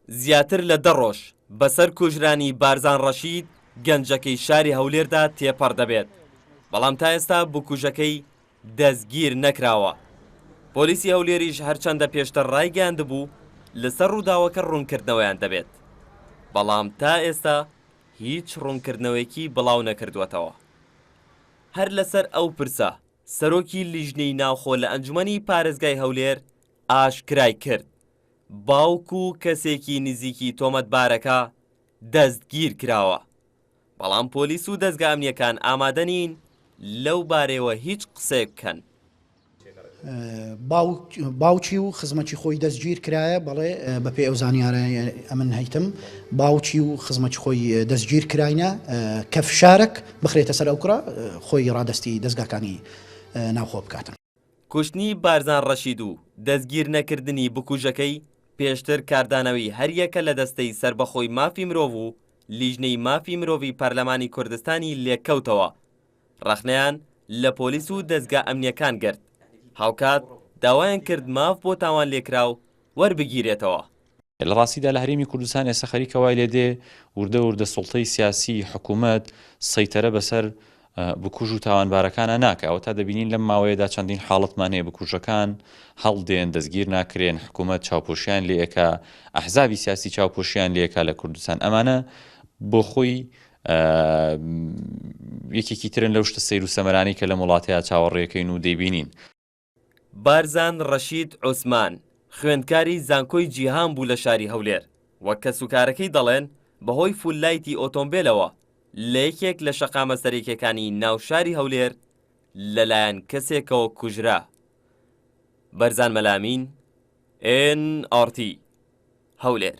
زیاتر لە دە ڕۆژ بەسەر کوژرانی بارزان ڕەشید گەنجەکەی شاری هەولێردا تێپەڕ دەبێت، بەڵام تا ئێستا بکوژەکەی دەستگیر نەکراوە. پۆلیسی هەولێریش هەرچەندە پێشتر ڕایگەیاندبوو لەسەر ڕووداوەکە ڕوونکردنەوەیان دەبێت، بەڵام تا ئێستا هیچ ڕوونکردنەوەیەکی بڵاونەکردووەتەوە. هەر لەسەر ئەو پرسە، سەرۆکی لیژنەی ناوخۆ لە ئەنجومەنی پارێزگای هەولێر ئاشکرای کرد، باوک و کەسێکی نزیکی تۆمەتبارەکە دەستگیرکراوە، بەڵام پۆلیس و دەزگا ئەمنییەکان ئامادە نین لەو بارەیەوە هیچ قسەیەک بکەن. باوکی و خزمەکی خۆی دەستگیر کرایە، بەڵێ بەپێی ئەو زانیارەی ئەمن هەیتم باوکی و خزمەکی خۆی دەستگیر کراینە کە فشارەک بخرێتە سەر ئەو کوڕە خۆی ڕادەستی دەزگاکانی ناوخۆ بکاتن. کوشتنی بارزان ڕەشید و دەستگیر نەکردنی بکوژەکەی پێشتر کاردانەوەی هەریەکە لە دەستەی سەربەخۆی مافی مرۆڤ و لیژنەی مافی مرۆڤی پەرلەمانی کوردستانی لێکەوتەوە، ڕەخنەیان لە پۆلیس و دەزگا ئەمنییەکان گرت، هاوکات داوایان کرد ماف بۆ تاوانلێکراو وەربگیرێتەوە. لە ڕاستیدا لە هەرێمی کوردستان ئێستا خەریکە وای لێ دێ وردە وردە سوڵتەی سیاسی حکوومەت سەیتەرە بەسەر بکوژ و تاوانبارەکانا ناکا. ئەوەتا دەبینین لەم ماوەیەدا چەندین حاڵەتمان هەیە بکوژەکان هەڵدێن دەستگیر ناکرێن حکوومەت چاوپۆشیان لێ ئەکا ئەحزابی سیاسی چاوپۆشیان لێ ئەکا لە کوردستان ئەمانە بۆ خۆی یەکێکی ترن لەو شتە سەیر و سەمەرانەی کە لەم وڵاتەیا چاوەڕێکەین و دەیبینین. بارزان ڕەشید عوسمان، خوێندکاری زانکۆی جیهان بوو لە شاری هەولێر، وەک کەسوکارەکەی دەڵێن بەهۆی فوللایتی ئۆتۆمبێلەوە لە یەکێک لە شەقامە سەرەکیەکانی ناو شاری هەولێر لەلایەن کەسێکەوە کوژرا. بەرزان مەلامین، ئێن ئاڕ تی، هەولێر.